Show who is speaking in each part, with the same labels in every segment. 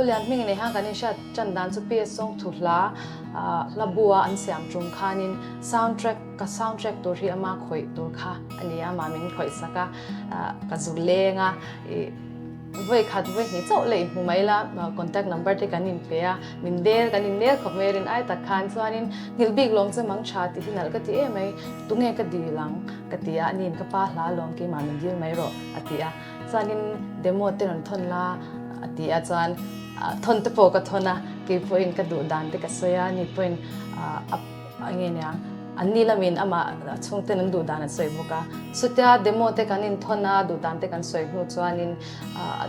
Speaker 1: U Lianhming nei khan kan inhriat tan dan chu PS Sawngthu hla hla bua an siam tum khanin sound track ka sound track tur hi ama khawih tur kha a ni a, amah min khawih sak a, ka zu leng a, ih vawi khat vawi hnih chauh leh inhmu mai la contact number te kan inpe a, min del kan innel khawp mai rin ai tak khan chuanin nghilh bik lawm che mang tha tih hi nalh ka ti em mai, tunge ka dil ang ka ti a, aniin ka pa hla lawm keimah min dil mai rawh a ti a. Chuanin demo te rawn thawn la a ti a, chuan thawn te pawh ka thawn a, kei pawhin ka duh dan te ka sawi a, ani pawhin a eng nge nia anni lamin amah chhungten an duh dan an sawi bawk a. Chutia demo te kan inthawn a, duh dan te kan sawi hnu chuanin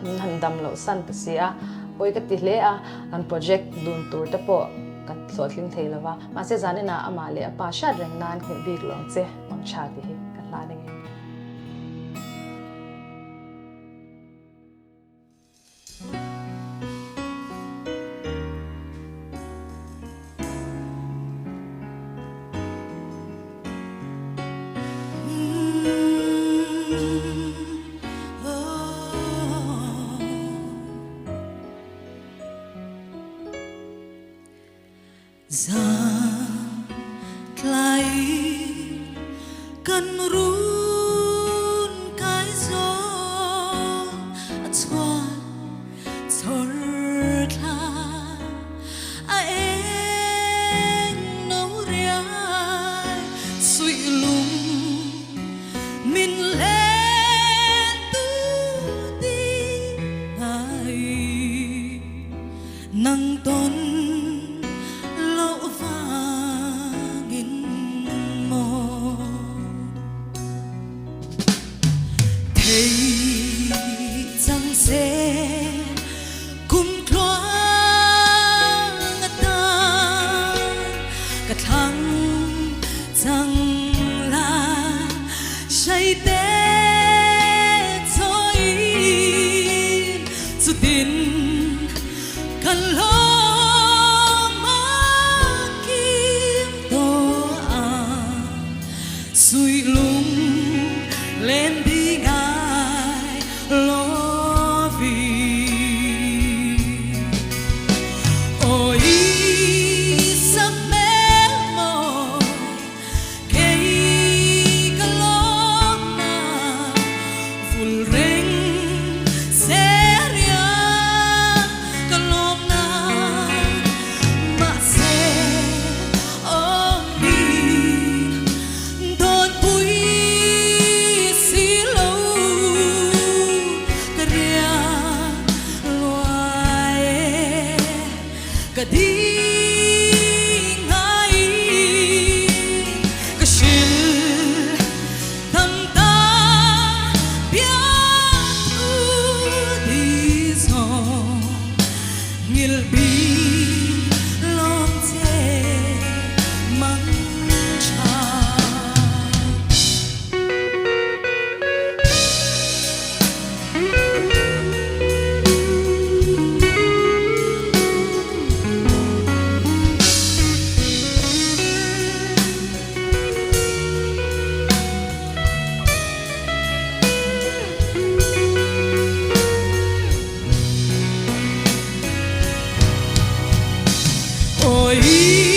Speaker 1: an han dam loh san ta si a, pawi ka ti hle a, kan project dun tur te pawh ka hlawhtling thei lo va, mahse zaninah amah leh a pa hriat reng nan nghilh bik lo ang che, mangtha tih hi ka hlan a nge.
Speaker 2: Zan tlai kan run kai zawn a chuan chhawr thla a eng no riai suih lung min len tu ti ngai Nang tawn loh vangin maw thei chang se kum tluang atan ka thlang chang la hraite chawiin chutin Kan hlawm a kim tawh a, suihlung len ding ai lovin. Aw i sak hmel mawi kei ka lawm na vul reng seria ka lawm na mahse awm ni dawnpui si lo ka riak luai e ka ding ngai ka hrilh Tâm ta biathu đi gió nghil bi lawm che mang tha. Ôi.